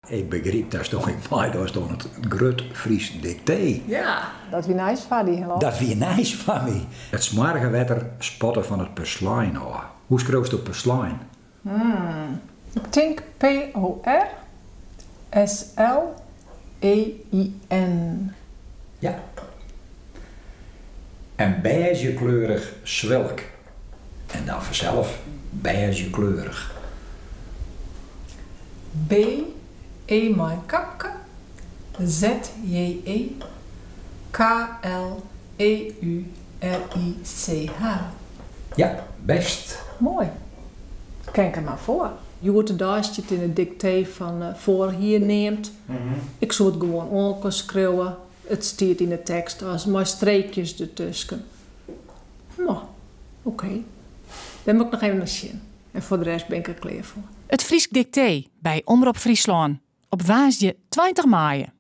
Ik begryp datsto ek meidochst oan it Grut Frysk Diktee. Ja, dat wie nijs foar dy, geloof. Dat wie nijs foar my. It smoarge wetter spatte fan it porslein ôf. Hoe skriuwsto porslein? Hmm, ik tink P-O-R-S-L-E-I-N. Ja. En bêzjekleurich swilk. En dan fansels bêzjekleurich. B, E mei in kapke, Z, J, E, K, L, E, U, R, I, C, H. Ja, bêst. Moai. Ken ik der mar foar. Hjoed-de-dei stiet yn it diktee fan foarich jier neamd. Ik soe it gewoan oan elkoar skriuwe. It stiet yn 'e tekst as mei streekjes dertusken. No, oké. Dêr moat ik noch even nei sjen. En foar de rest bin ik der klear foar. It Frysk Diktee by Omrop Fryslân op woansdei 20 maaie.